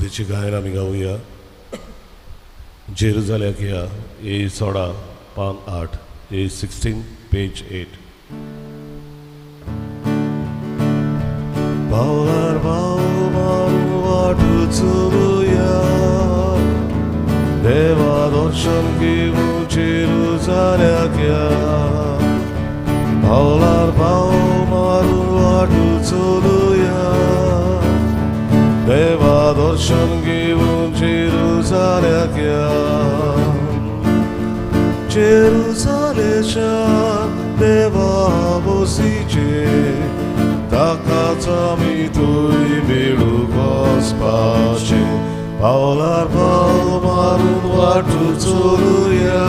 स्तुतीची गायन आमी गावया. जेरुजाल्याक या, ए 16 पान 8, ए 16 पेज 8. पावलार पावल मारून वाट चलुया, देवा दर्शन घेवन जेरुजाल्याक या. पावलार पावल मारून वाट चलुया, देवा दर्शन घेवन जेरुजाल्याक या. जेरुजालेच्या देवा बसीचे, ताकाच आमी थंय मेळूंक वचपाचें. पावलार पावल मारून वाट चलुया,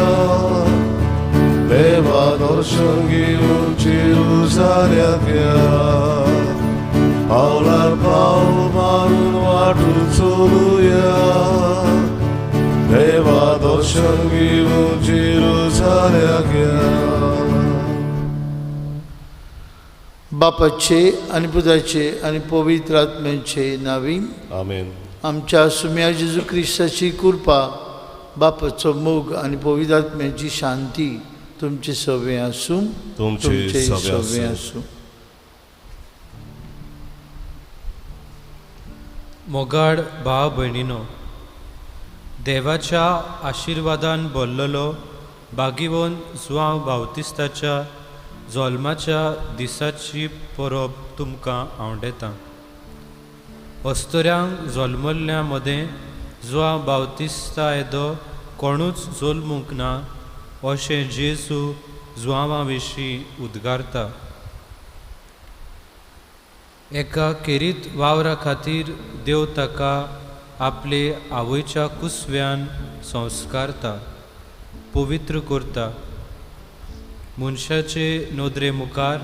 देवा दर्शन घेवन जेरुजाल्याक या. पावलार पावल मारून वाट चलुया, देवा दर्शन घेवन जेरुजाल्याक या. बापाचे आनी पुताचे आनी पवित्र आत्म्याचे नावी आमेन. आमच्या सुम्या जेजू क्रिस्ताची कृपा, बापाचो मोग आनी पवित्र आत्म्याची शांती तुमचे सवे आसूं, तुमचे सवे आसूं. मोगाड भाव भयणीनो, देवाच्या आशिर्वादान भरलेलो भागीवन जुआंव बावतिस्ताच्या जल्माच्या दिसाची परब तुमकां आवडेता. अस्तुऱ्यांक जल्मल्ल्या मदें जुआंव बावतिस्ता येदो कोणूच जल्मूंक ना अशें जेजू जुआंवा विशीं उद्गारता. एका खेरीत वावरा खातीर देव ताका आपले आवयच्या कुसव्यान संस्कारता, पवित्र करता. मनशाचे नदरे मुखार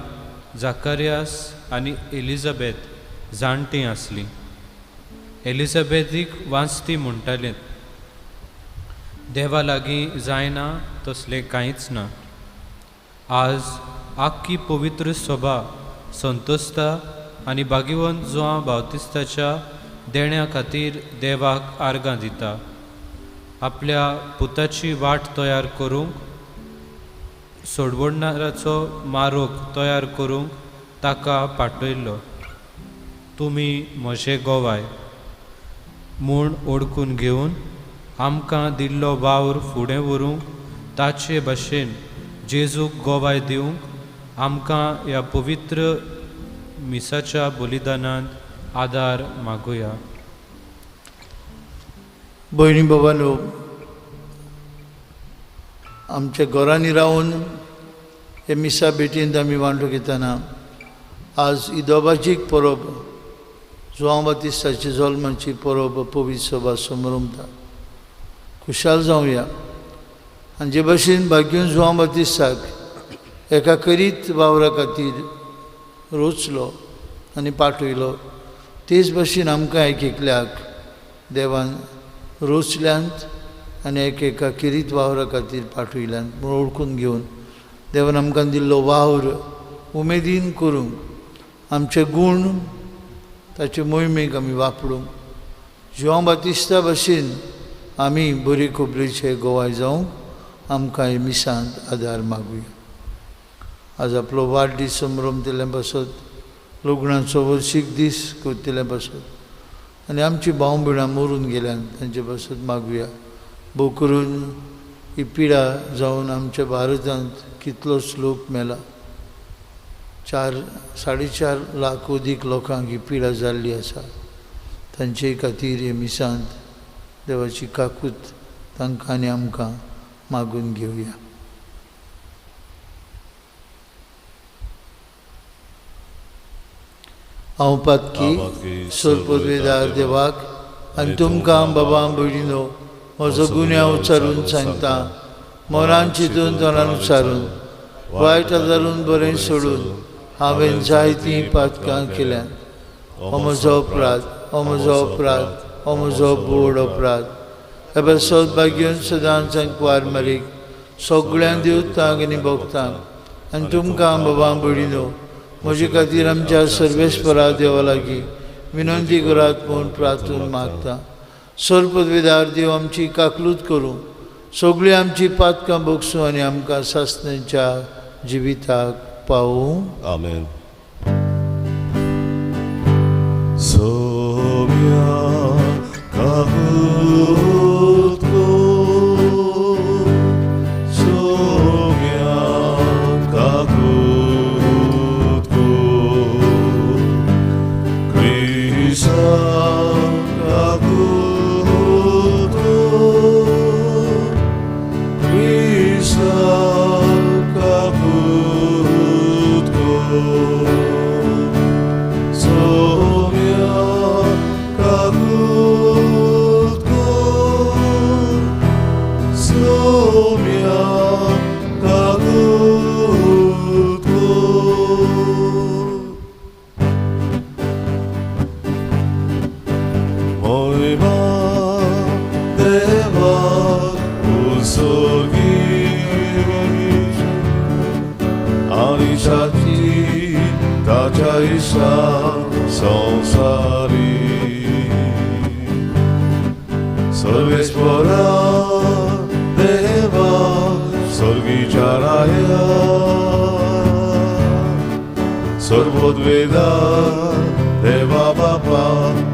जाकारियास आनी एलिझाबेथ जाणटीं आसलीं. एलिझाबेथीक वांचती म्हणटालें, देवा लागीं जायना तसलें कांयच ना. आज आख्खी पवित्र सभा संतोसता आनी भागीवंत जुआंव बावतिस्ताच्या देण्या खातीर देवाक आर्गां दिता. आपल्या पुताची वाट तयार करूंक, सोडवणाराचो मारोग तयार करूंक ताका पाठयल्लो. तुमी म्हजे गोवाय म्हूण ओळखून घेवन आमकां दिल्लो वावर फुडें व्हरूंक, ताचे भशेन जेजूक गोवाय दिवंक आमकां ह्या पवित्र मिसाच्या बलिदानांत आदार मागुया. भयणी बाबांनो, आमच्या घरांनी रावन हे मिसा भेटींत आमी वांटो घेतना आज इदोबाचीक परब, जुआंव बातिस्ताची जल्माची परब पवित्र सभा समरमता. खुशाल जावया आनी जे भशेन भाग्यून जुआंव बातिस्ताक एका करीत वावरा खातीर रोचलो आनी पाठयलो, तेच भशेन आमकां एक एकल्याक देवान रोचल्यांत आनी एक एका खेरीत वावरा खातीर पाठयल्यान म्हूण ओळखून घेवन देवान आमकां दिल्लो वावर उमेदीन करूंक, आमचे गूण ताचे मोहिमेक आमी वापरूंक, जुआंव बातिस्ता भशेन आमी बरी खबरेचे गोवाय जावंक आमकां हे मिसांत आदार मागुया. आज आपलो वाडदीस संभ्रमतले पासत, लग्नाचो वर्शीक दीस करतले पासत आनी आमची भाव भयणां मरून गेल्यान तांचे पासत मागुया. भोव करून ही पिडा जावन आमच्या भारतांत कितलोच लोक मेला, 4-4.5 लाख अदीक लोकांक ही पिडा जाल्ली आसा. तांचे खातीर हे मिसांत देवाची काकूत तांकां आनी आमकां मागून घेवया. हांव पातकी सोरपदवेदार देवाक आनी तुमकां बाबा भयणीनो म्हजो गुन्यांव उच्चारून सांगता. मनान चिंतून तोंडान उच्चारून वायट आदारून बरें सोडून हांवें जायतीं पातकां केल्यात. हो म्हजो अपराध, हो म्हजो अपराध, हो म्हजो बोड अपराध. हे पासत भाग्यून सदांच कुवार मारीक सगळ्यां देवतांक आनी भक्तांक आनी तुमकां बाबा भयणीनो म्हजे खातीर आमच्या सर्वेस्परा देवा लागीं विनंती करात म्हूण प्रार्थून मागता. सर्वपदवीदार देव आमची काकलूत करूं, सगळीं आमची पातकां भोगसूं आनी आमकां सासण्याच्या जिविताक पावूं. आमेन. सोम्या काकूत कर, सोम्या काकूत कर, क्रिस्ता काकूत कर, क्रिस्ता काकूत कर, सोम्या काकूत कर, सोम्या काकूत कर. मोयमा देवाक उसोगी आनी शांती ताच्या इश्टा संवसारी सर्वेस्परा देवा स्वर्गीच्या राया सर्वोद्वेदा देवा बापा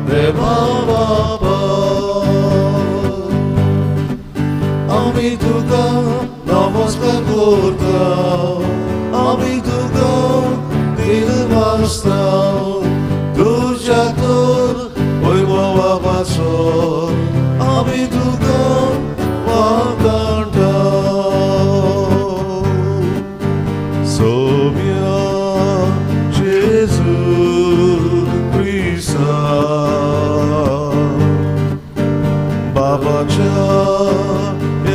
देवा बापा आमी तुका नमस्कार करता, आमी तुका दिल वाचता, तुज्या तर वैभवाचो आमी तुका वाकांटा. सोम्या जेजू क्रिस्ता बाबाच्या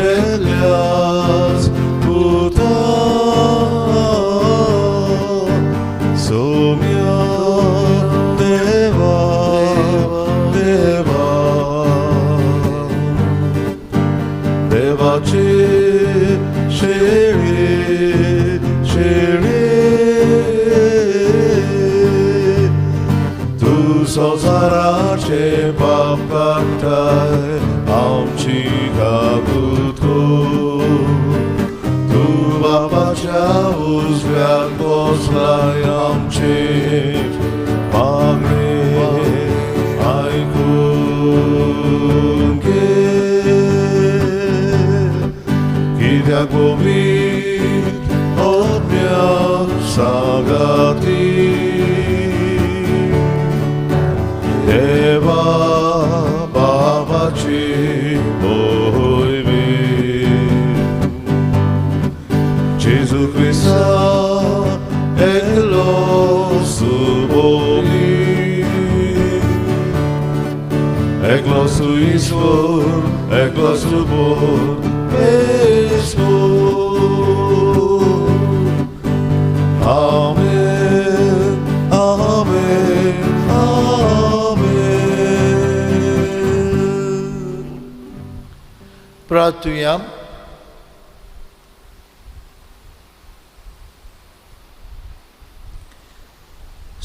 एकल्याच पुता, सोम्या देवा देवा देवाचे शेळी शेळी तूं संवसाराचे पाप काडटाय आमची काकूत कर, तूं बापाच्या उजव्याक बसलाय आमचे मागणे आयकून घे, कित्याक पवित्र आत्म्या सांगाती देवा बाबाची मोहिमी जेजू क्रिस्ता एकलो सुबोली एकलो सुईश्वर एकलो सुबोध आमेन आमेन आमेन. प्रार्थुया.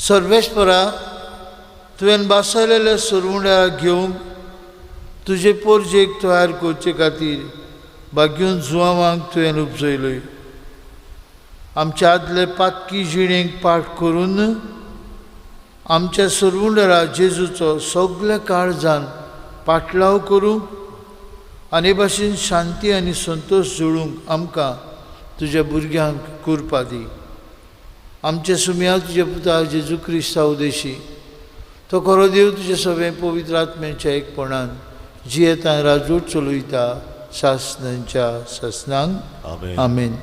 सर्वेस्परा तुवें बासयलेल्या सुरवुंड्या घेवंक तुजे पोरजेक तयार करचे खातीर बागेवन जुवांक तुवें उपजयलोय. आमच्या आदले पातकी जिणेक पाठ करून आमच्या सुरवुंडरा जेजूचो सगल्या काळजान पाटलाव करूंक आनी भाशेन शांती आनी संतोश जोडूंक आमकां तुज्या भुरग्यांक कुरपा दी. आमच्या सुम्या तुज्या पुता जेजू क्रिस्ता उदेशी तो खरो देव तुज्या सगळें पवित्र आत्म्याच्या एकपणान जियेता राजूट चलयता सासनांच्या सासनांक. आमेन. आमेन.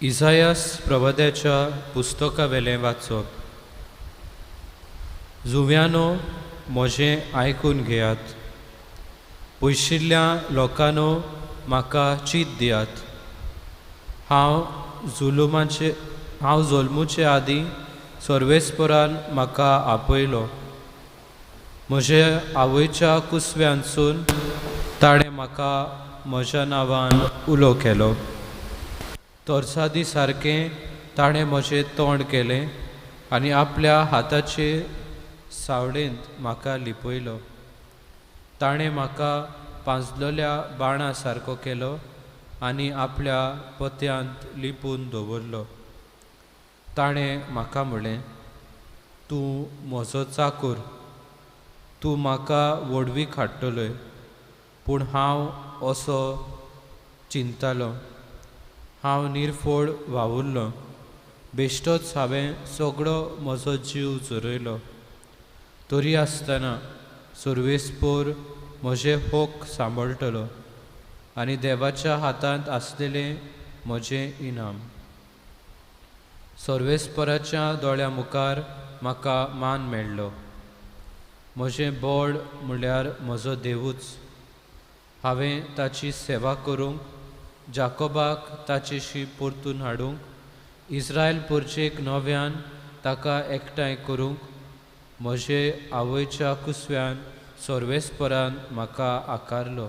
इसायास प्रवाद्याच्या पुस्तकावेलें वाचप. जुव्यानो म्हजें आयकून घेयात, पयशिल्ल्या लोकांनो म्हाका चीत दियात. हांव जल्मुचे आदीं सर्वेस्परान म्हाका आपयलो, म्हजे आवयच्या कुसव्यांसून ताणें म्हाका म्हज्या नांवान उलो केलो. तरसादी सारकें ताणें म्हजें तोंड केलें आनी आपल्या हाताचे सावळेंत म्हाका लिपयलो. ताणें म्हाका पांजलोल्या बाणा सारको केलो आनी आपल्या पत्यांत लिपून दवरलो. ताणें म्हाका म्हणलें, तूं म्हजो चाकूर, तूं म्हाका व्हडवीक हाडटलोय. पूण हांव असो चिंततालो, हांव निर्फोळ वावुरलो, बेश्टोच हांवें सगळो म्हजो जीव झरयलो. तरी आसतना सर्वेस्पोर म्हजें होक सांबाळटलो आनी देवाच्या हातांत आसलेलें म्हजें इनाम. सर्वेस्पराच्या दोळ्या मुखार म्हाका मान मेळ्ळो. म्हजें बळ म्हळ्यार म्हजो देवूच. हांवें ताची सेवा करूंक, जाकोबाक ताचेशी परतून हाडूंक, इस्रायल पोरचेक नव्यान ताका एकठांय करूंक म्हजे आवयच्या कुसव्यान सर्वेस्परान म्हाका आकारलो.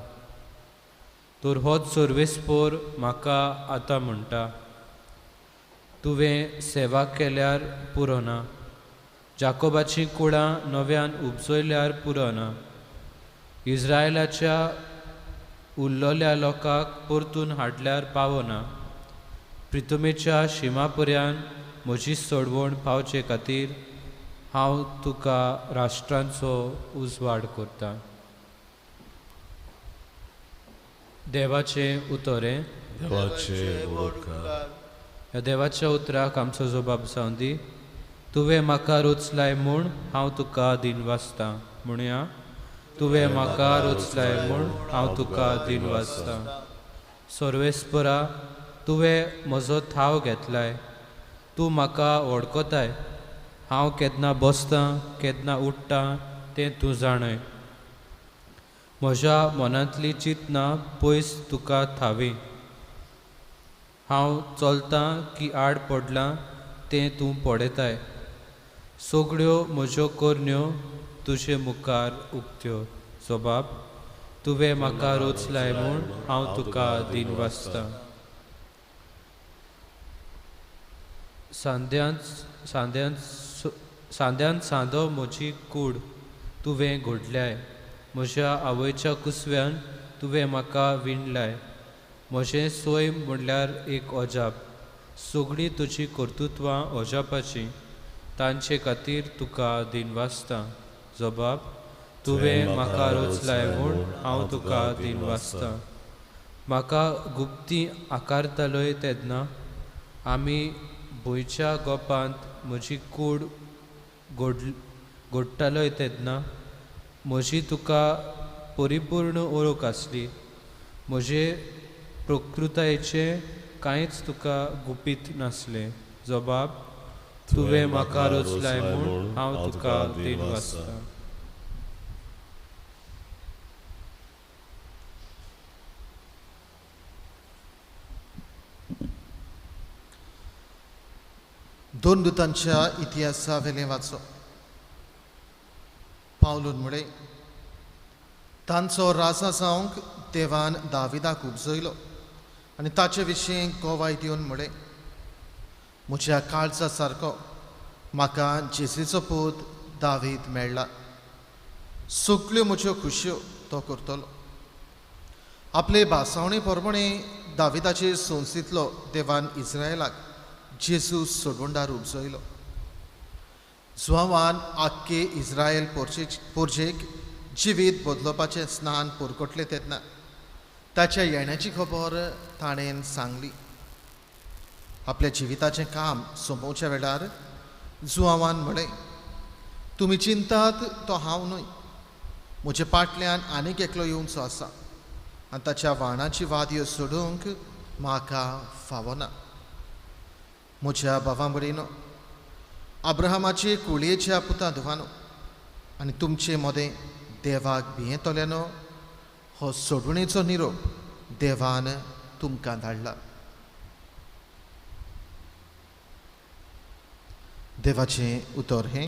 तर होच सर्वेस्पोर म्हाका आतां म्हणटा, तुवें सेवा केल्यार पुरो ना, जाकोबाचीं कुळां नव्यान उपजयल्यार पुरो ना, इस्रायलाच्या उरलेल्या लोकांक परतून हाडल्यार पावना, प्रितुमेच्या शिमा पर्यान म्हजी सोडवण पावचे खातीर हांव तुका राष्ट्रांचो उजवाड करता. देवाचें उतर हें. देवाचें उपकार. ह्या देवाच्या उतराक आमचो जबाब जावं दी. तुवें म्हाका रोचलाय म्हूण हांव तुका दिनवासतां. म्हणया, तुवें म्हाका रोचलाय म्हूण हांव तुका दिनवासतां. सर्वेस्परा, तुवें म्हजो थाव घेतलाय, तूं म्हाका वळखताय. हांव केन्ना बसतां केन्ना उठ्ठां तें तूं जाणय. म्हज्या मनांतली चिंतनां पयस तुका थावी. हांव चलतां की आड पडलां तें तूं पळयताय. सगळ्यो म्हज्यो करण्यो तुजे मुखार उक्त्यो. जबाब, तुवें म्हाका रोचलाय म्हूण हांव तुका दिनवासतां. सांद्यांत सांदो म्हजी कूड तुवें घडल्याय. म्हज्या आवयच्या कुसव्यान तुवें म्हाका विणलाय. म्हजें सैम म्हणल्यार एक अजाप. सगळीं तुजी कर्तृत्वां अजापाचीं. तांचे खातीर तुका दिनवासतां. जबाब, तुवें म्हाका रोचलाय म्हूण हांव तुका दिनवासतां. म्हाका गुप्ती आकारतालोय तेन्ना आमी भंयच्या गोपांत म्हजी कूड घडटालोय तेन्ना म्हजी तुका परिपूर्ण ओळख आसली. म्हजे प्रकृतायेचें कांयच तुका गुपीत नासलें. जबाब, तुवें म्हाका रोचलाय म्हूण हांव तुका दिनवासतां. दोन दुतांच्या इतिहासा वेलें वाचो. पावलून म्हळें, तांचो राजा जावंक देवान दाविदाक उपजयलो आनी ताचे विशीं गोवाय दिवन म्हळें, म्हज्या काळजा सारको म्हाका जेसीचो पूत दावीद मेळ्ळा. सगल्यो म्हज्यो खुशयो तो करतलो. आपले भासावणे प्रमाणे दाविदाचे संस्थेंतलो देवान इस्रायलाक जेजू सोडवणदार उपजयलो. जुवान आख्खे इस्रायल पोरजेक जिवीत बदलोवपाचें स्नान पुरकटलें तेन्ना ताच्या येण्याची खबर ताणें सांगली. आपल्या जिविताचें काम सोंपोवच्या वेळार जुवान म्हळें, तुमी चिंतात तो हांव न्हय, म्हजे फाटल्यान आनीक एकलो येवचो आसा आनी ताच्या वाणाची वादयो सोडूंक म्हाका फावना. म्हज्या भावां भयणीनो, अब्राहमाचे कुळयेच्या पुता धुवानो आनी तुमचे मदें देवाक भियेतल्यानो, हो सोडवणेचो निरोप देवान तुमकां धाडला. देवाचें उतर हें.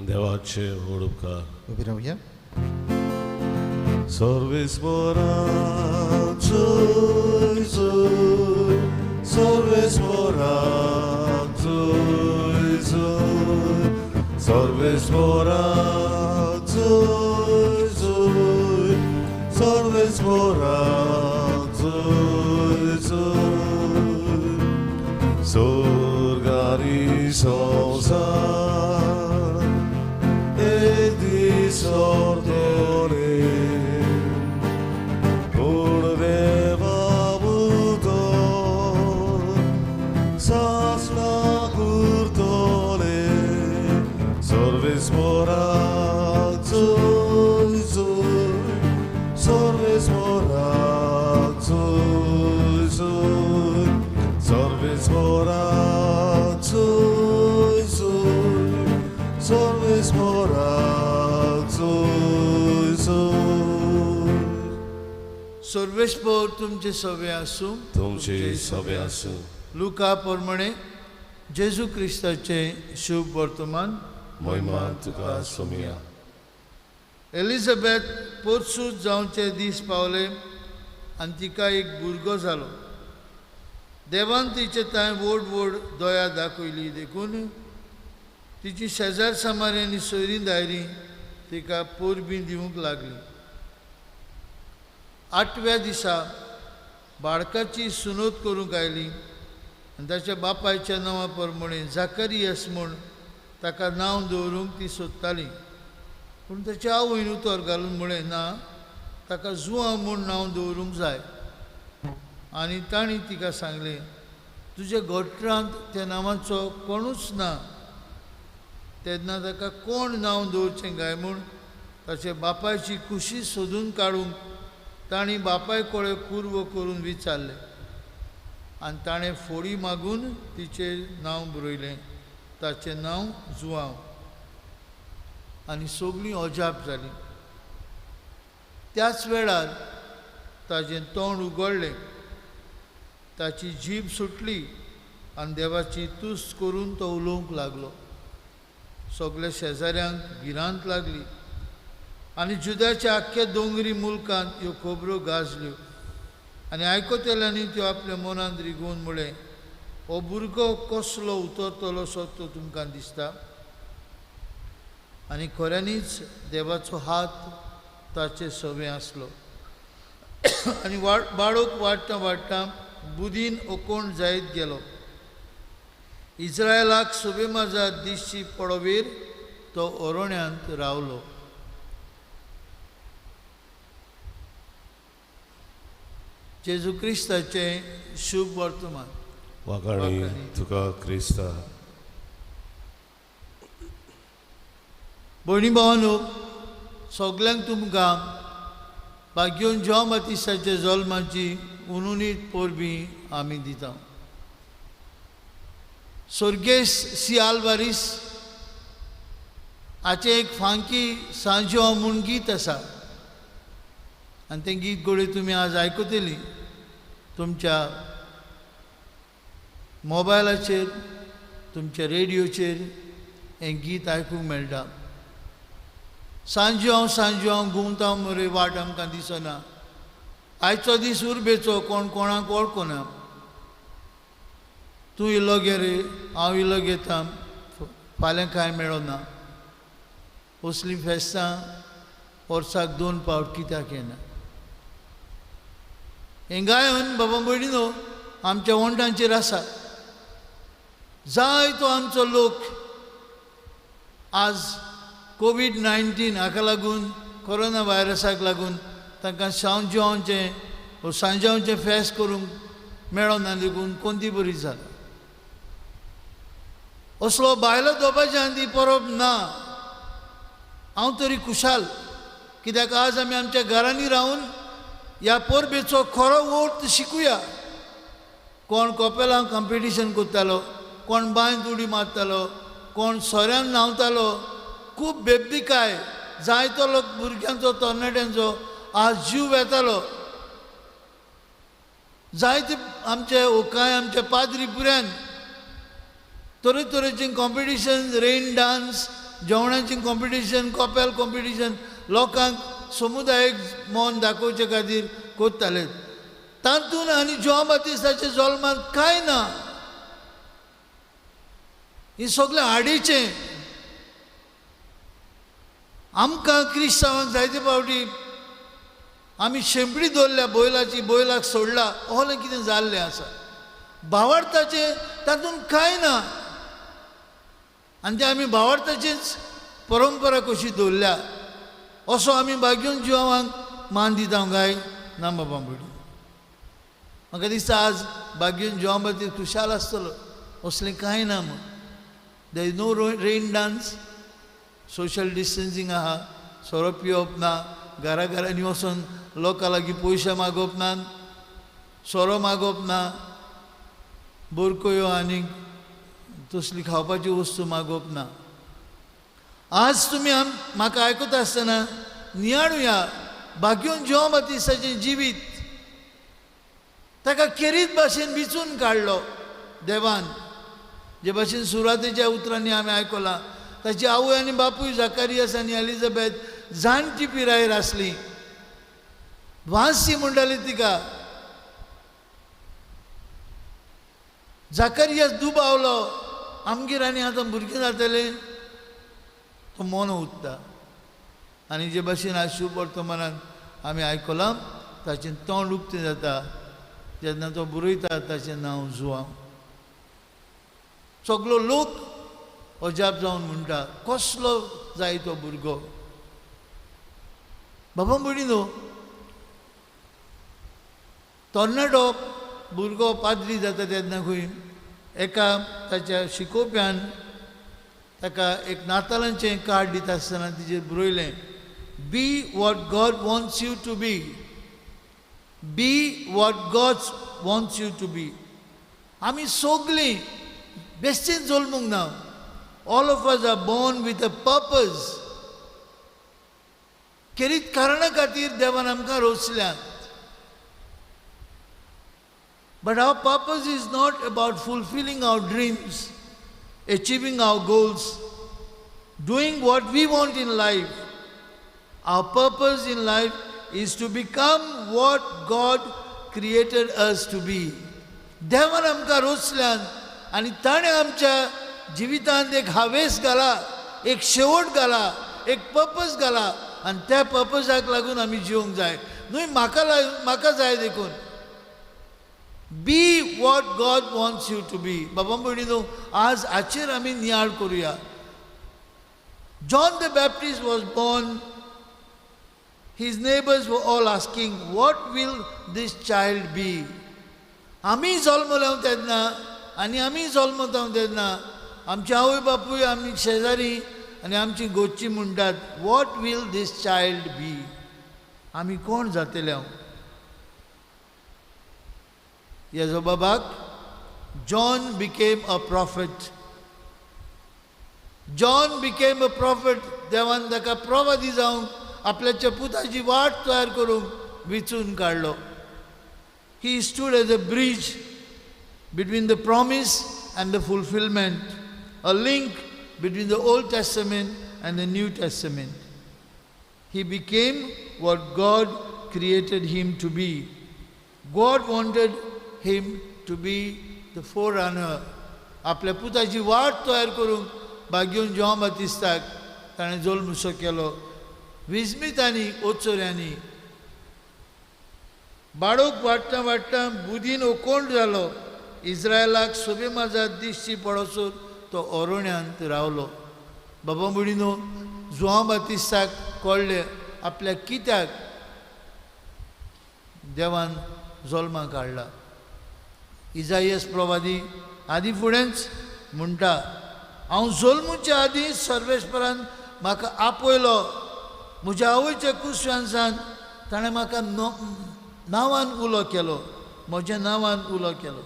देवाचें व्हड उपकार. उबी रावया. सर्वेस्परा जय जय, सर्वेस्पोराक जय जय, सर्वेस्पोराक जय जय, सर्वेस्पोराक जय जय. सोर्गारी संवसार एक दीस सोरतले, पूण देवा उतर सासणाक उरतले. सर्वेस्पोराक जय जय, सर्वेस्पोराक जय जय, सर्वेस्पोराक जय जय, सर्वेस्पोराक जय जय. सर्वेस्पोर तुमचे सवे आसूं. तुमचे सवे आसूं. लुका प्रमाणे जेजू क्रिस्ताचें शुभ वर्तमान. महिमा तुका सोमिया. एलिझाबेथ पोरसूद जावचे दीस पावले आनी तिका एक भुरगो जालो. देवान तिचे तांय व्हड व्हड दया दाखयली देखून तिची शेजार सामारी आनी सोयरीं दायरीं तिका परबीं दिवंक लागली. आठव्या दिसा बाळकाची सुनोत करूंक आयली आनी ताच्या बापायच्या नांवा प्रमाणे जाकरियस म्हूण ताका नांव दवरूंक ती सोदताली. पूण ताच्या आवयन उतर घालून म्हळें, ना, ताका जुआंव म्हूण नांव दवरूंक जाय. आनी तांणी तिका सांगलें, तुज्या गोत्रांत त्या नांवाचो कोणूच ना. तेन्ना ताका कोण नांव दवरचें काय म्हूण ताचे बापायची खुशी सोदून काडूंक तांणी बापाय कडेन कुर्व करून विचारलें. आनी ताणें फोडी मागून तिचें नांव बरयलें, ताचें नांव जुआंव. आनी सगळीं अजाप जालीं. त्याच वेळार ताजें तोंड उगडलें, ताची जीब सुटली आनी देवाची तुस्त करून तो उलोवंक लागलो. सगल्या शेजाऱ्यांक भिरांत लागली आनी जुदाच्या आख्ख्या दोंगरी मुलकांत ह्यो खबरो गाजल्यो. आनी आयकतल्यांनी त्यो आपल्या मनांत रिगोवन म्हळें, हो भुरगो कसलो उतरतलो सो तो तुमकां दिसता. आनी खऱ्यांनीच देवाचो हात ताचे सवें आसलो. आनी बाळक वाडटा वाडटा बुदीन ओकोण जायत गेलो. इस्रायलाक सुबेमाजा दिसची पडवेर तो अरण्यांत रावलो. जेजू क्रिस्ताचें शुभ वर्तमान. वागाणी तुका क्रिस्ता. भयणी भावांनो, सगल्यांक तुमकां भाग्योन जेव बातिस्ताच्या जल्माची उनुनीत परबीं आमी दिता. स्वर्गेस सी आल्वारीस हाचें एक फांकी सांजो म्हूण गीत आसा आनी तें गीत घडये तुमी आज आयकतली तुमच्या मोबायलाचेर, तुमच्या रेडियोचेर हें गीत आयकूंक मेळटा. सांजो हांव सांजो हांव घुंवता मरे वाट आमकां दिसना, आयचो दीस उर्बेचो कोण कोणाक वळखना, तूं इल्लो घे रे हांव इल्लो घेता, फाल्यां कांय मेळना. असलीं फेस्तां वर्साक 2 फावट कित्याक येना. हें गायन बाबा भयणीनो आमच्या वण्टांचेर आसा. जायतो आमचो लोक आज कोवीड-19 हाका लागून, कोरोना व्हायरसाक लागून तांकां सांजांवचें वो सांजांवचें फेस्त करूंक मेळना देखून कोणती बरी जाला. असलो बायलो दोबाज्यान ती परब ना. हांव तरी खुशाल कित्याक आज आमी आमच्या घरांनी रावन ह्या परबेचो खरो अर्थ शिकुया. कोण कोपेलां कॉम्पिटिशन करतालो, कोण बांयत उडी मारतालो, कोण सोऱ्यान न्हांवतालो. खूब बेबदीकाय जायतो लोक भुरग्यांचो तरणाट्यांचो आज जीव वेतालो. जायते आमचे कांय आमचे पाद्री पुऱ्यान तरेतरेचीं कॉम्पिटिशन, रेन डांस, जेवणाचीं कॉम्पिटिशन, कॉपेल कॉम्पिटिशन लोकांक समुदायीक मन दाखोवचे खातीर करताले. तातूंत आनी जुआंव बातिस्ताच्या जल्मांत कांय ना. हें सगळें आडीचें. आमकां क्रिस्तांवांक जायते फावटी आमी शेंपडी दवरल्या बैलाची, बैलाक सोडला, असलें कितें जाल्लें आसा. भावार्थाचें तातूंत कांय ना आनी तें आमी भावार्थाचीच परंपरा कशी दवरल्या. असो आमी बागेवन जुआंवांक मान दिता काय ना बाबा भुरगीं? म्हाका दिसता आज बागेवन जुआंव बातीर खुशाल आसतलो. असलें कांय ना म्हूण. There is no rain dance, social distancing आहा, सोरो पिवप ना, घरा घरांनी वचून लोकां लागीं पयशे मागप ना, सोरो मागप ना, बोरकयो आनी तसली खावपाची वस्तू मागप ना. आज तुमी म्हाका आयकता आसतना नियाळुया बागेवन जुआंव बातिस्ताचें जिवीत. ताका खेरीत भाशेन विचून काडलो देवान. जे भाशेन सुरवातेच्या उतरांनी आमी आयकलां, ताची आवय आनी बापूय जाकारियस आनी एलिझाबेथ जाणटी पिरायेर आसली. वांसी म्हणटाली तिका. जाकारियस दुबावलो, आमगेर आनी आतां भुरगीं जातलें. तो मोनो उत्ता आनी जे भाशेन आज शुभ वर्तमानान आमी आयकलां, ताचें तोंड उक्तें जाता जेन्ना तो बरयता ताचें नांव जुआंव. सगलो लोक अजाप जावन म्हणटा, कसलो जाय तो भुरगो. बाबा भयणी न्हू, तरणाटो भुरगो पाद्री जाता तेन्ना खंय एका ताच्या शिकोवप्यान ताका एक नातालांचें कार्ड दिता आसतना तिचेर बरयलें, be what God wants you to be, be what God wants you to be. आमी सगळीं बेश्टीच जल्मूंक ना. All of us are born with a purpose. खेरीत कारणा खातीर देवान आमकां रोचल्यात. But our purpose is not about fulfilling our dreams, achieving our goals, doing what we want in life. Our purpose in life is to become what God created us to be. देवान आमकां रोचल्यान आनी ताणें आमच्या जिवितांत एक हावेस घाला, एक शेवट घाला, एक पर्पज घाला आनी त्या पर्पजाक लागून आमी जिवंक जाय. न्हय म्हाका जाय देखून. Be what God wants you to be. बाबा भयणी न्हू, आज हाचेर आमी नियाळ करुया. John the Baptist was born. His neighbors were all asking, what will this child be? आमी जल्मले तेन्ना आनी आमी जल्मता तेन्ना आमचे आवय बापूय, आमी शेजारी आनी आमची गोची म्हणटात, what will this child be? आमी कोण जातले? हांव ह्या जबाबाक John became a prophet. John became a prophet. देवान ताका प्रवादी जावंक, आपल्याच्या पुताची वाट तयार करूंक विचून काडलो. He stood as a bridge between the promise and the fulfillment, a link between the Old Testament and the New Testament. He became what God created him to be. God wanted him to be the forerunner. आपल्या पुताची वाट तयार करूंक बागेवन जुआंव बातिस्ताक ताणें जल्मसो केलो. विस्मितांनी, ओचोऱ्यांनी बाळूक वाडटा वाडटा बुदीन ओकोंड जालो. इस्रायलाक सोबे माजात दिश्टी पडसर तो अरण्यांत रावलो. बाबा भयणीनो, जुआंव बातिस्ताक कळ्ळें आपल्याक कित्याक देवान जल्माक हाडला. इजायस प्रवादी आदी फुडेंच म्हणटा, हांव जल्मुच्या आदीं सर्वेस्परान म्हाका आपयलो. म्हज्या आवयच्या कुसव्यान ताणें म्हाका नांवान उलो केलो, म्हज्या नांवान उलो केलो.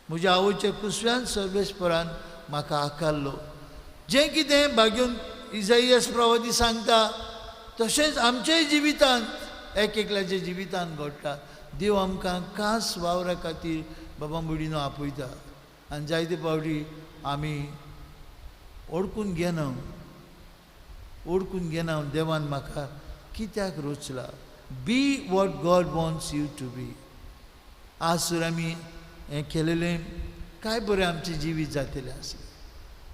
म्हज्या आवयच्या कुसव्यान सर्वेस्परान म्हाका आकारलो. जें कितें बागेवन इजायस प्रवादी सांगता तशेंच आमच्याय जिवितांत, एक एकल्याच्या जिवितांत घडटा. देव आमकां खास वावरा खातीर बाबा भयणीनो आपयता आनी जायते फावटी आमी ओडकून घेना, ओडकून घेना देवान म्हाका कित्याक रोचला. Be what God wants you to be. आज सुर आमी हें केलेलें काय बरें आमचें जिवीत जातलें आसलें.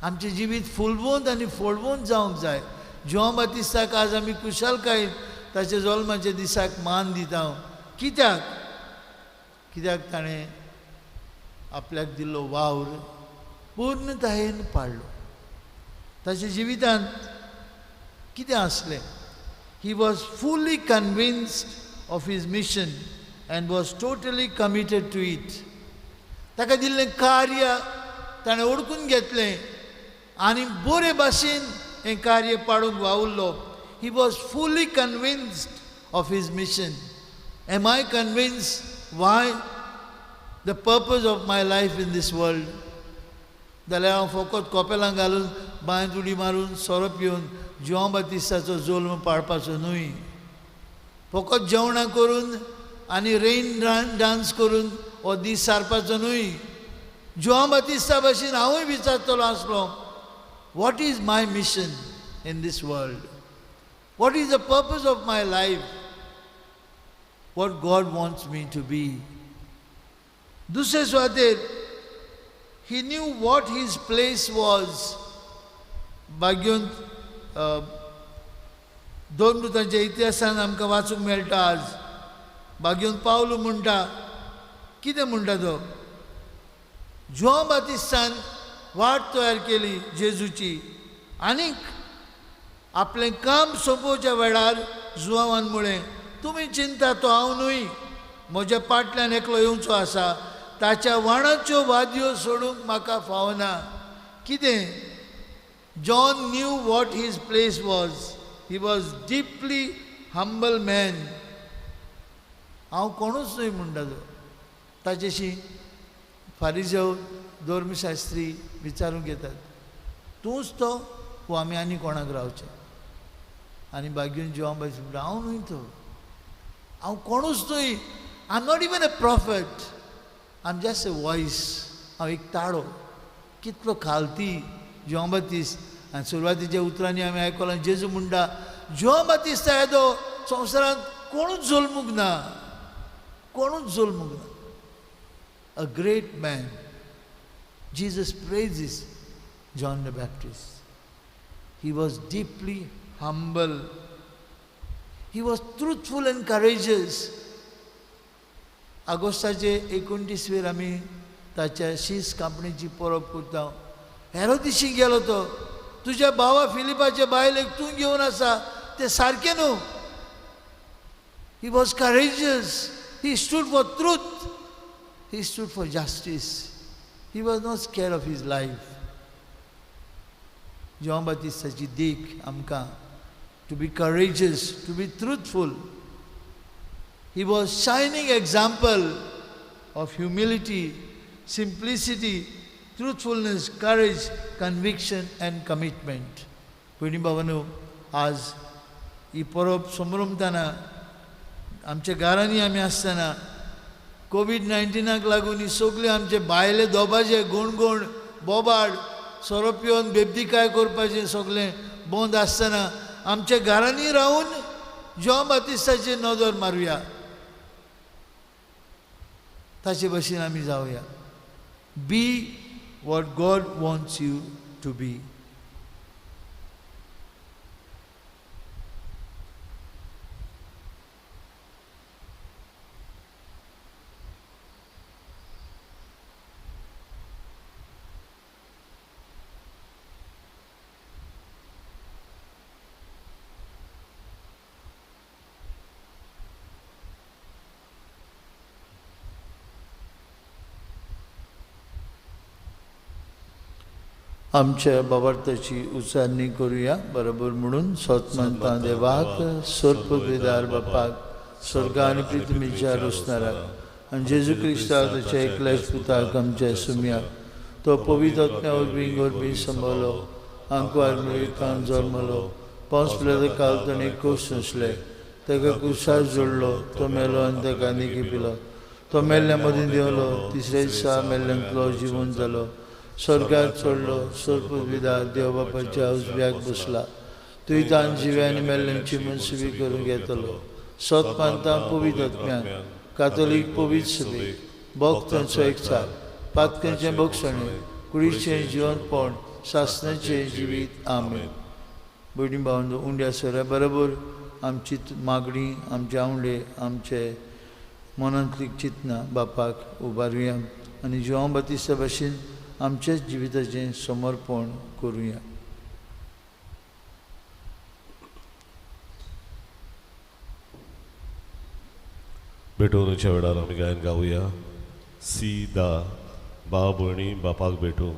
आमचें जिवीत फुलवंत आनी फळवंत जावंक जाय. जुआंव बातिस्ताक आज आमी खुशालकायेन ताच्या जल्माच्या दिसाक मान दिता. कित्याक? कित्याक ताणें आपल्याक दिल्लो वावर पूर्णतायेन पाळ्ळो. ताच्या जिवितांत कितें आसलें? He was fully convinced of his mission and was totally committed to it. ताका दिल्लें कार्य ताणें ओडकून घेतलें आनी बरे भाशेन हें कार्य पाडूंक वावुरलो. He was fully convinced of his mission. Am I convinced why the purpose of my life in this world? जाल्यार हांव फकत कोपेलां घालून बांयत उडी मारून सोरो पिवन जुआंव बातिस्ताचो जल्म पाळपाचो न्हय. फकत जेवणां करून आनी रेन डांस करून हो दीस सारपाचो न्हय. जुआंव बातिस्ता भाशेन हांवूय विचारतलो आसलो, what is my mission in this world? What is the purpose of my life? What God wants me to be? दुसरे सुवातेर he knew what his place was. भाग्योंत दोन मृतांच्या इतिहासान आमकां वाचूंक मेळटा आज. भाग्योंत पावलू म्हणटा, कितें म्हणटा तो? जुआंव बातिस्तान वाट तयार केली जेजूची आनीक आपलें काम सोंपोवच्या वेळार जुआंवान म्हळें, तुमी चिंता तो हांव न्हय, म्हज्या पाटल्यान एकलो येवचो आसा, ताच्या वाणाच्यो वादयो सोडूंक म्हाका फावना. कितें? John knew what his place was. He was deeply humble man. हांव कोणूच न्हय म्हणटा तो. ताचेशी फारिजेव धर्मशास्त्री विचारूंक येतात, तूंच तो वो आमी आनी कोणाक रावचें? आनी भाग्यून जुआंव बातिस्ता म्हणटा, हांव न्हय तो, हांव कोणूच न्हय. I am not even a prophet, I am just a voice. हांव एक ताळो. कितलो खालती जुआंव बातिस्त. आनी सुरवातीच्या उतरांनी आमी आयकलां जेजू म्हणटा, जुआंव बातिस्ता येदो संवसारांत कोणूच जल्मूंक ना, कोणूच जल्मूंक ना. A great man. Jesus praises John the Baptist. He was deeply humble. He was truthful and courageous. आगोस्ताचे 29 वेर आमी ताच्या शीस कापणीची परब करता. हेरोदिशी गेलो तो, तुज्या भावा फिलिपाचे बायलेक तूं घेवन आसा तें सारकें न्हू. He was courageous. He stood for truth. He stood for justice. He was not scared of his life. Joao बातिस्ताची देख आमकां to be courageous, to be truthful. He was shining example of humility, simplicity, truthfulness, courage, conviction and commitment. भयणी भावांनो, आज ही परब संभ्रमतना आमच्या घरांनी आमी आसतना कोवीड-19 लागून ही सगळी आमचे भायले दोबाजे गुणगुण बोबाड सोरो पिवन बेबदीकाय करपाचें सगळें बंद आसतना आमच्या घरांनी रावन जुआंव बातिस्ताचेर नदर मारुया, ताचे भशेन आमी जावया. Be what God wants you to be. आमच्या बाबार्थाची उच्चारणी करूया बरोबर म्हणून. सतमंता देवाक, सर्पवेदार बापाक, स्वर्ग आनी पृथ्वीच्या रोसणाराक आनी जेजू क्रिस्ताक ताच्या एकल्याच पुताक आमच्या सुमयाक, तो पवित्र आत्म्या वरवीं गर्भी सांबाळलो, आंकवार मेळकान जल्मलो, पावस पिल्याचो काल ताणें कोश सोंसले, ताका कुसार जोडलो, तो मेलो आनी ताका निकी पिलो, तो मेल्ल्या मदीं देंवलो, तिसऱ्या दिसा मेल्ल्यांतलो जिवन जालो, स्वर्गार चडलो, सर्पविदा देव बापाच्या उजव्याक बसला, तुय तान जिव्या आनी मेल्ल्यांची मनसुबी करूंक येतलो. सत मानता पवित्र आत्म्यान, कातोलीक पवित्र सभेक, भक्तांचो एकचार, पातकांचें भोगसणें, कुडीचें जिवनपण, सासणाचें जिवीत. आमेन. भयणी भावंडो, उंड्या सोऱ्या बरोबर आमची मागणी, आमचे आवंडे, आमचे मनांतली चिंतना बापाक उबारुया आनी जुआंव बातिस्ता भाशेन आमच्याच जिविताचें समर्पण करुया. भेटवणीच्या वेळार आमी गायन गावया. सी दा भाव भयणी बापाक भेटूंक,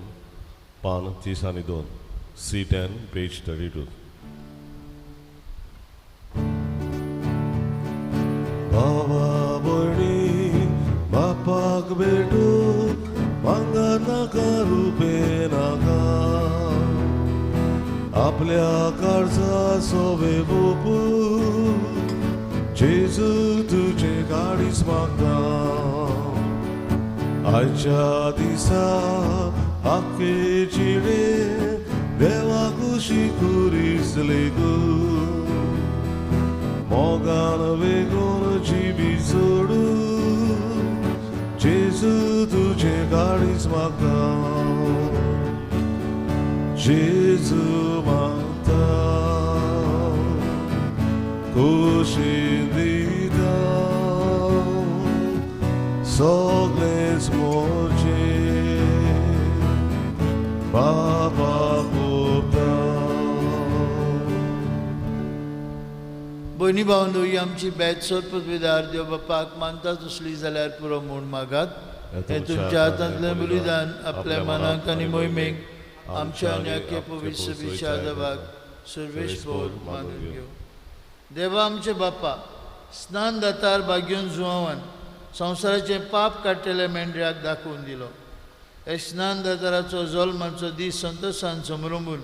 पान 30 आनी 2, C10 page 32. बाबा भयणी बापाक भेटूंक, भांगर नाका रुपें नाका, आपल्या काळजा सोवे बोपू जेजू तुझे गाडीच मागता. आयच्या दिसा आख्खे जिणे देवा कुशी कुरीस लेगू, मोगान वेगून जिबी सोडू जेजू तुझे गाडीच मागता. जेजू मागता खुशी दिता सगळेच मोजे बाबा कोता. भयणी भावंडो, ही आमची बेत सोदपदवेदार देव बापाक मानता तसली जाल्यार पुरो म्हूण मागात. हें तुमच्या हातांतलें बलिदान आपल्या मनाक आनी मोहिमेक आमच्या आनी आख्या पवित्र सभेच्या देवाक सर्वेस्पर मानून घेवं. देवा आमचे बापा, स्नान दातार भाग्योन जुआवान संवसाराचें पाप काडटल्या मेंढऱ्याक दाखोवन दिलो. हे स्नान दाताराचो जल्माचो दीस संतोशान समरंबून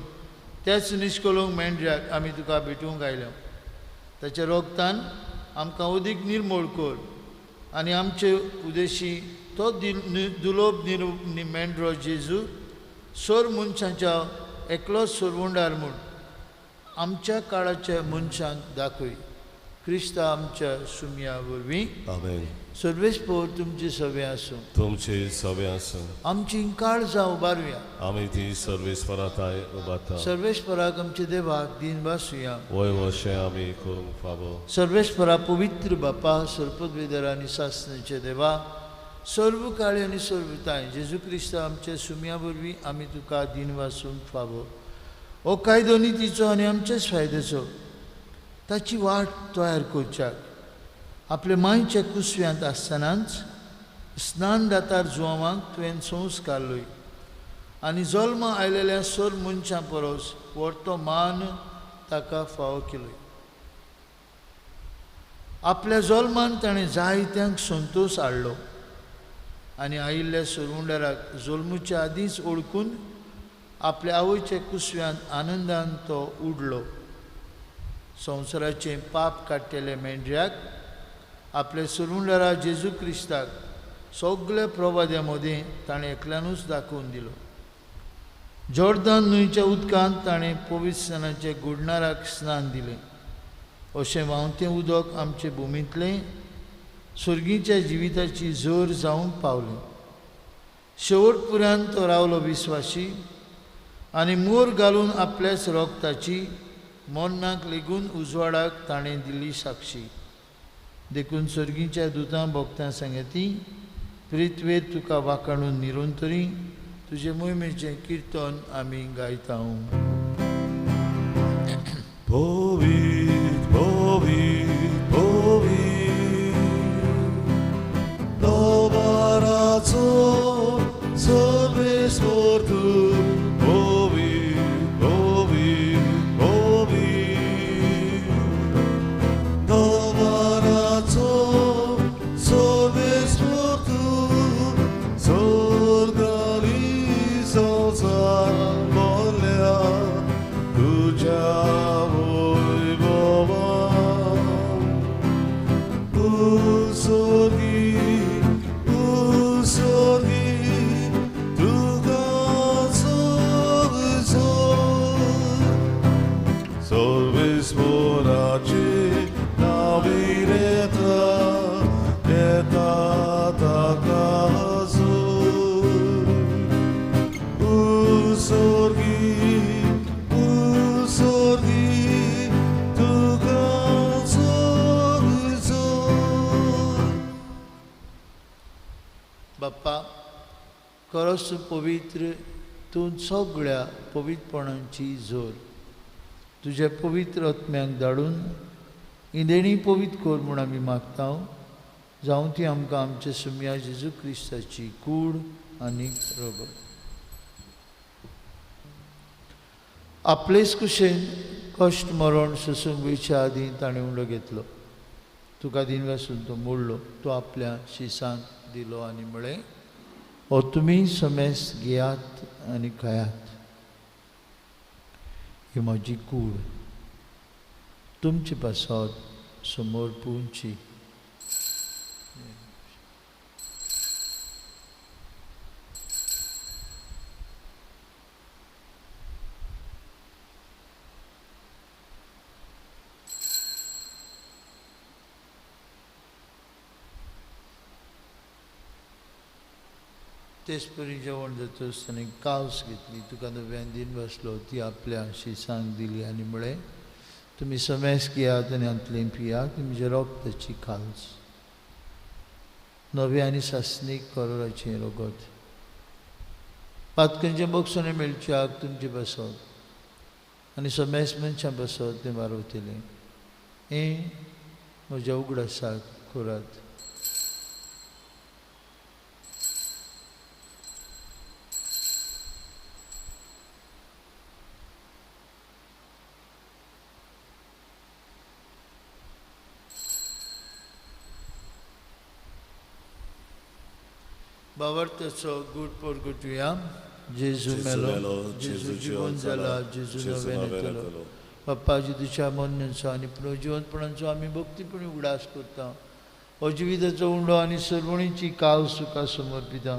त्याच निश्कलूंक मेंढऱ्याक आमी तुका भेटूंक आयल्या. ताच्या रोगतान आमकां उदीक निर्मूळ कर आनी आमचे उदेशी तो दुलोब मेंढरो जेजू सोर मनशांच्या एकलोच सोरवंडार म्हूण आमच्या काळाच्या मनशांक दाखय. क्रिस्ता आमच्या सुमया वरवीं. आमेन. सर्वेस्पर तुमचे सवे आसूं. तुमचे सवे आसूं. आमची काळजां उबारुया. आमी ती सर्वेस्परा थांय उबारता. सर्वेस्पराक आमच्या देवाक दीन भासुया. वय वशें आमी करूंक फावो. सर्वेस्परा पवित्र बापा, सर्पद्वेदर आनी सासणाचे देवा, सर्व काळी आनी सर्वताय जेजू क्रिस्ता आमच्या सुमया वरवीं आमी तुका दीन वासूंक फावो. हो कायदो नितीचो आनी आमच्याच फायद्याचो, ताची वाट तयार करच्याक आपले मांयच्या कुसव्यांत आसतनाच स्नान दातार जुआवांक तुवें संस्कार लय आनी जल्मा आयलेल्या सोर मनशां परस व्हडतो मान ताका फावो केलो. आपल्या जल्मान ताणें जायत्यांक संतोश हाडलो आनी आयिल्ल्या सोरवंडाराक जल्मुच्या आदींच ओळखून आपल्या आवयच्या कुसव्यांत आनंदान तो उडलो. संवसाराचें पाप काडटल्या मेंढऱ्याक आपल्या सुरुंडारा जेजू क्रिस्ताक सगल्या प्रवाद्या मदीं ताणें एकल्यानूच दाखोवन दिलो. जॉर्दन न्हंयच्या उदकांत ताणें पवित्र स्नानाच्या गुडणाराक स्नान दिलें. अशें व्हांवतें उदक आमचे भुमींतलें सर्गीच्या जिविताची जोर जावंक पावलें. शेवट पुरान तो रावलो विस्वाशी आनी मोर घालून आपल्याच रोगताची मरणाक लेगून उजवाडाक ताणें दिली साक्षी. देखून सर्गीच्या दुतां भोगतां सांगती प्रिथवेर तुका वाकाणून निरंतरी तुजे मोहिमेचें किर्तन आमी गायता. पवित्र पवित्र पवित्र दवाराचो सर्वेस्पर तूं, पवित्र पवित्र पवित्र दवाराचो सर्वेस्पर तूं, स्वर्गाली संवसार भरल्या तुज्या वैभवान. तूं स्वर्गी तूं स्वर्गी तुका सर्वेस्पराचे नांव रे. सोर्गी, तूं सोर्गी, तुका सोर्जो। बाप्पा खरोच तूं पवित्र, तूं सगळ्या पवित्रपणांची जोर। तुज्या पवित्र आत्म्यांक धाडून ही देणी पवित्र कर म्हूण आमी मागता, जावं ती आमकां आमच्या सुम्या जेजू क्रिस्ताची कूड आनी रगत। आपलेच कुशेन कश्ट मरण सोसूंक वयच्या आदीं ताणें उंडो घेतलो, तुका दिनवासून तो मोडलो, तो आपल्या शिसांक दिलो आनी म्हळें, हो तुमी समेस घेयात आनी खायात, ही म्हजी कूड तुमचे पासत समोर पुवची। तेच परी जेवण जातच ताणें कावस घेतली, तुका नव्यान दिन बसलो, ती आपल्या शिसांक दिली आनी म्हळें, तुमी समेस घेयात आनी हांतलें पियात, तुमच्या रगताची काल्स, नव्या आनी सासणीक करोराचें रगत, पातकांचें बक्षणें मेळच्याक तुमचें बसत आनी समेस मनशां बसत तें वारवतलें, हें म्हज्या उगडासाक करात। बावर्ताचो गूट परगटुया। जेजू मेलो, जेजू जिवन जाला, जेजू नव्यान येतलो। बाप्पा जेजूच्या मोन्यांचो आनी पुनर्जिवनपणाचो आमी भक्तीपणी उगडास करता। हो जिविताचो उंडो आनी सर्वणीची काव तुका समर्पिता।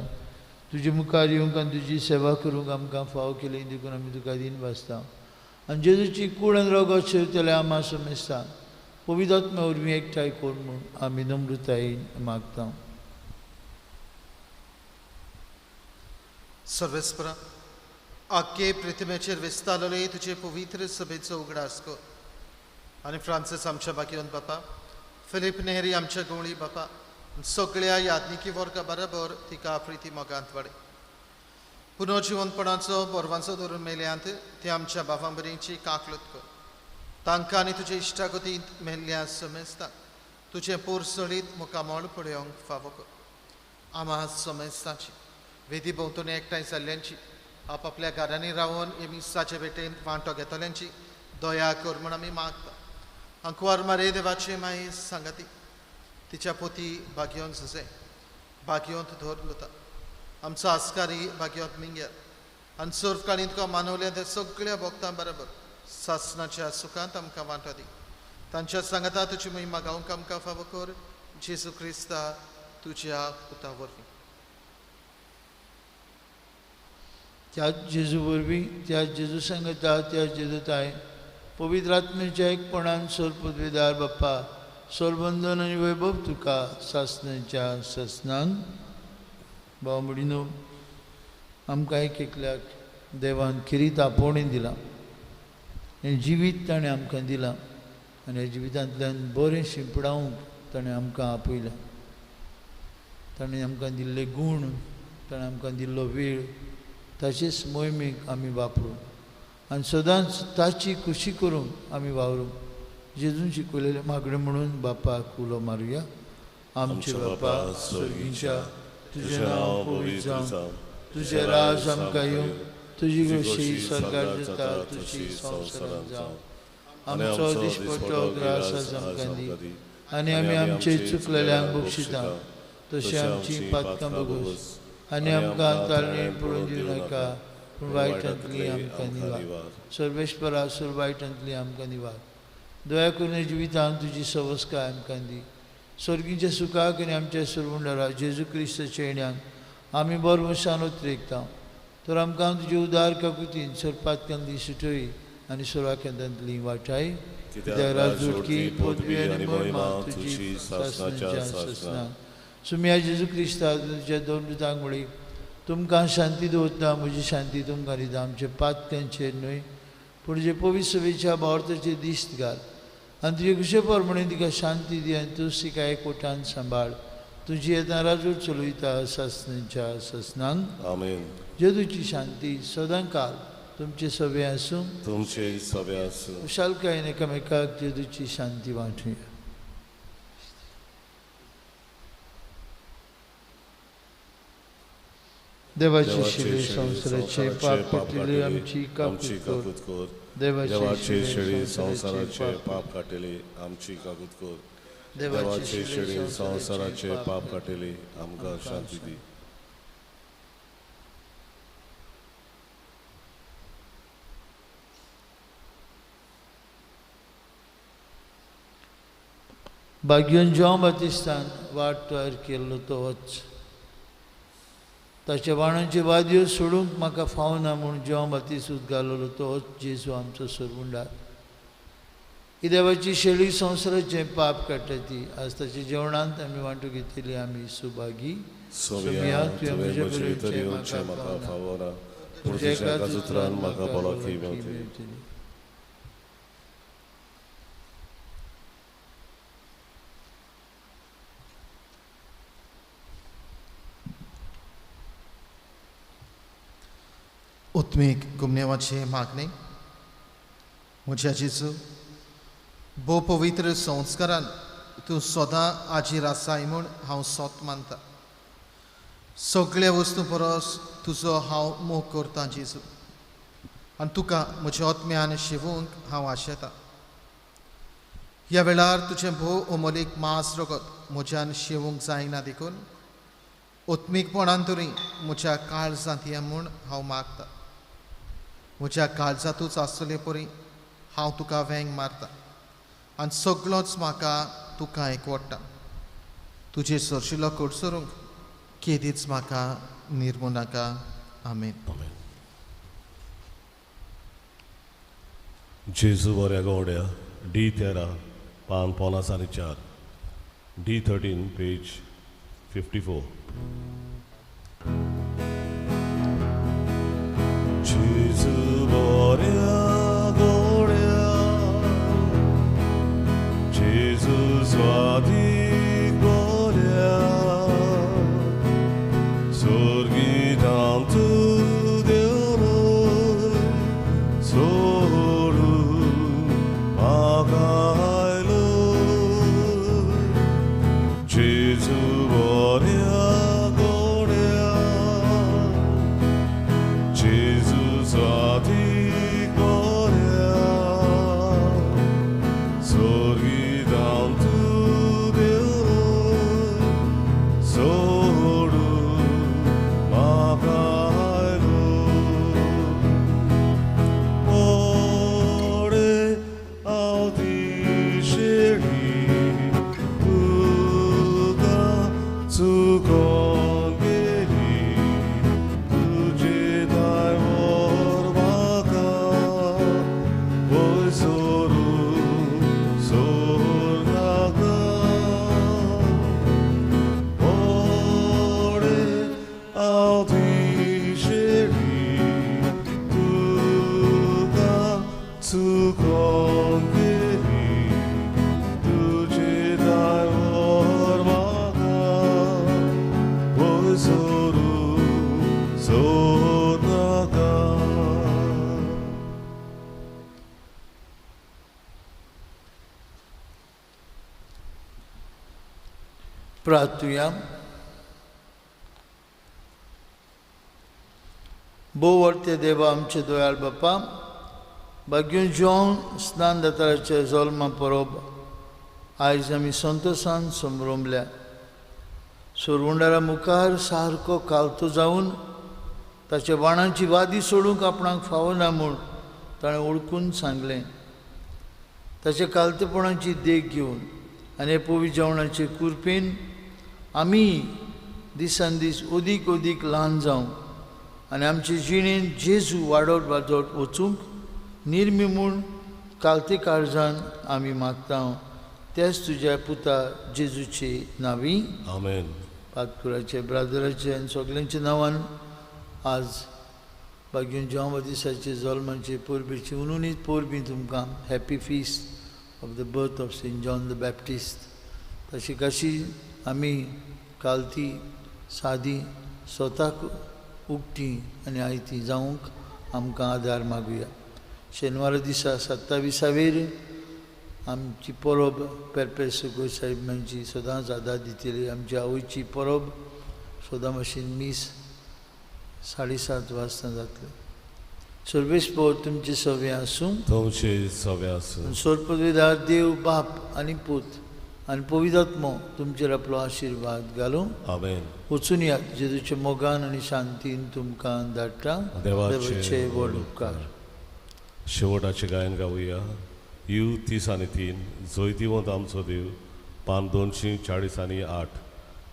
तुजे मुखार येवंक आनी तुजी सेवा करूंक आमकां फावो केली देखून आमी तुका दीन भासता। आनी जेजूची कूड आनी रगत शेवतले आमा समेस्ता पवित्र आत्म्या वरवीं एकठांय कर म्हूण आमी नम्रतायेन मागता। सर्वेस्परा आख्खे पृथ्वीचेर विस्तारले तुजे पवित्र सभेचो उगडास कर आनी फ्रांसीस आमच्या बाकियोन बापा, फिलीप नेहरी आमच्या गवळी बापा, सगळ्या याज्ञिकी वर्गा बरोबर तिका प्रिती मोगांत वाडय। पुनर्जिवनपणाचो बोरवांचो धरून मेल्यांत ते आमच्या बापां बरींची काकलूत कर, तांकां आनी तुजे इश्टागतींत मेल्ल्या समेस्ता तुजें पोरसळीत मुखामळ पळोवंक फावो कर। आमा समेस्ताची वेदी भोंवतणी एकठांय जाल्ल्यांची, आपापल्या घरांनी रावन हे मिसाचे भेटेंत वांटो घेतल्यांची दया कर म्हूण आमी मागता। आंकवार मारे देवाचे माये सांगाती तिच्या पोती भाग्योन जुजे भाग्योंत धर लुता आमचो आस्कारी भाग्योंत मिंग्यार आनी सर्वकाळीन तुका मानवल्या त्या सगळ्या भक्तां बरोबर सासनाच्या सुखांत आमकां वांटो दी। तांच्या सांगाता तुजी महिमा गावंक आमकां फावो कर, जेजू क्रिस्ता तुज्या पुता वरवीं। त्याच जेजू वरवीं, त्याच जेजू सांगता, त्याच जेजूताय पवित्र आत्म्याच्या एकपणान सर्वपदवीदार बाप्पा सर्वबंधन आनी वैभव तुका सासनाच्या सासनान। भाव भयणीनो, आमकां एक एकल्याक देवान खेरीत आपोवणें दिलां, हें जिवीत ताणें आमकां दिलां आनी ह्या जिवितांतल्यान बरें शिंपडावंक ताणें आमकां आपयलां। ताणें आमकां दिल्ले गूण, ताणें आमकां दिल्लो वेळ ताचेच मोहिमेक आमी वापरूं आनी सदांच ताची खुशी करूंक आमी वावरूं। जेजून शिकयलेलें मागणें म्हणून बापाक उलो मारुया। आमचे बापा स्वर्गीच्या, तुजें नांव पवित्र जावं, तुजें राज आमकां येवं, तुजी खोशी स्वर्गार जाता तशी संवसारांत जावं। आमचो दिसपट्टो ग्रास आज आमकां दी आनी आमी आमचे चुकलेल्यांक बक्षिता तशें आमची पातकां भोगोस आनी आमकां ताळणी पळोवन दिवं नाका, पूण वायटांतली आमकां निवार। सर्वेस्परा सर्व वायटांतली आमकां निवार। दया करून जिवितांत तुजी सवस्काय आमकां दी। स्वर्गीच्या सुखाक आनी आमच्या सर्वंडरा जेजू क्रिस्ताच्या येण्यान आमी बरवशान उतरेकता। तर आमकां तुजे उदार काकुतीन सर्पातकांतली सुटय आनी सोराकेंतांतली वाटाय। कित्याक राजवटकी पदवी आनी महिमा तुजी सासनाच्या सासनाक। सुम्या जेजू क्रिस्ता तुज्या दोन दुतांक म्हळी, तुमकां शांती दवरता, म्हजी शांती तुमकां दिता। आमचे पातक्यांचेर न्हय पूण जे पवित्र सभेच्या भावार्थाचेर दिश्ट घाल आनी तुजे खुशे प्रमाणे तिका शांती दी आनी तूं तिका एकवटान सांबाळ। तुजी येता राजूर चलयता सासणाच्या सासणांक। आमेन। जेजूची शांती सदांकाल तुमचे सभे आसूं, तुमचे सभे आसूं। खुशालकायेन एकामेकाक जेजूची शांती वांटुया। देवाची शेळी संवसाराचे पाप काडटली आमची काकूत कर। देवाची शेळी संवसाराचे पाप काडटली आमची काकूत कर। देवाची शेळी संवसाराचे पाप काडटली आमकां शांती दी। भाग्योन जुआंव बातिस्तान वाट तयार केल्लो तोच ताच्या बाणांचे वादयो सोडूंक म्हाका फावना म्हूण जुआंव बातिस्तूच घालवलो तोच जेजू आमचो सरगुंडार। ही देवाची शेळी संवसाराचें पाप काडटा ती आज ताच्या जेवणांत आमी वांटू घेतली आमी सुभागी। सोम्या, तुवें म्हजे भितर येवचें म्हाका फावना, पूण तुज्या एकाच उतरान म्हाका भलायकी मेळटली। उत्मीक गुमनेवाचे मागणे। म्हज्या जेजू, भोव पवित्र संस्कारान तूं सदां आजीर आसाय म्हूण हांव सोत मानता। सगळ्या वस्तू परस तुजो हांव मोग करतां जेजू, आनी तुका म्हज्या आत्म्यान शिवूंक हांव आशेतां। ह्या वेळार तुजें भोव अमोलीक मांस रगत म्हज्यान शिवूंक जायना देखून आत्मीकपणान तरी म्हज्या काळजांत ये म्हूण हांव मागता। म्हज्या काळजांतूच आसतले परी हांव तुका वेंग मारता आनी सगळोच म्हाका तुका एकवडटा। तुजे सरशिलो कडसरूंक केदीच म्हाका निर्मू नाका। आमेन। जेजू बऱ्या गवड्या डी 13 पान 54, डी 13 पेज 54। जेजू बऱ्या गवड्या, जेजू स्वादीक बऱ्या, स्वर्गितांत देवून सोडून म्हाका आयलो। जेजू बऱ्या गवड्या, जेजू स्वादीक बऱ्या, स्वर्गितांत देवून सोडून म्हाका आयलो। मोडे हांव ती शेळी तुका चुकोन गेली, तुजे दायवर म्हाका वयर सरून सोडनाका। मोडे हांव ती शेळी तुका चुकोन गेली, तुजे दायवर म्हाका वयर सरून सोडनाका। प्रार्थुया। भोव वर्ते देवा आमचे दयाळ बापा, भाग्योन जुआंव स्नान दाताराचे जल्मा परब आयज आमी संतोशान संभ्रमल्या। सोरवंडारा मुखार सारको कालतो जावन ताच्या बाणांची वादी सोडूंक आपणाक फावना म्हूण ताणें ओळखून सांगलें। ताच्या कालतेपणाची देख घेवन आनी पवित्र जेवणाचे कुरपेन आमी दिसान दीस अदीक अदीक ल्हान जावं आनी आमचे जिणेंत जेजू वाडत वाडत वचूंक निर्मी म्हूण कालते काळजान आमी मागता त्याच तुज्या पुता जेजूचे नांवी। आमेन। पातकुराचे ब्रादराचे आनी सगल्यांच्या नांवान आज बागीन जुआंव बातिस्ताचे जल्माचे परबेची उनुनीच परबी तुमकां. Happy feast of the birth of Saint John the Baptist. तशी कशी आमी काल ती सादी स्वताक उक्ती आनी आयती जावंक आमकां आदार मागुया. शेनवारा दिसा 27वेर आमची परब पेरपेर साहेब म्हणची सदांच आदार दितली. आमची आवयची परब सदां भाशेन मीस 7:30 वाजता जातलें. सर्वेस्पोर तुमचे सवे आसूं, तुमचे सवे आसूं. सोरपदवीदार देव बाप आनी पूत आनी पवित्र तुमचेर आपलो आशिर्वाद घालूं. आमेन. वचून यात जेजूच्या मोगान आनी शांतीन तुमकां धाडटा. देवाचे व्हड उपकार. शेवटाचें गायन गावया. You 33 जैतिवंत आमचो देव, पान 248,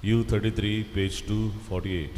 U 33 page 248.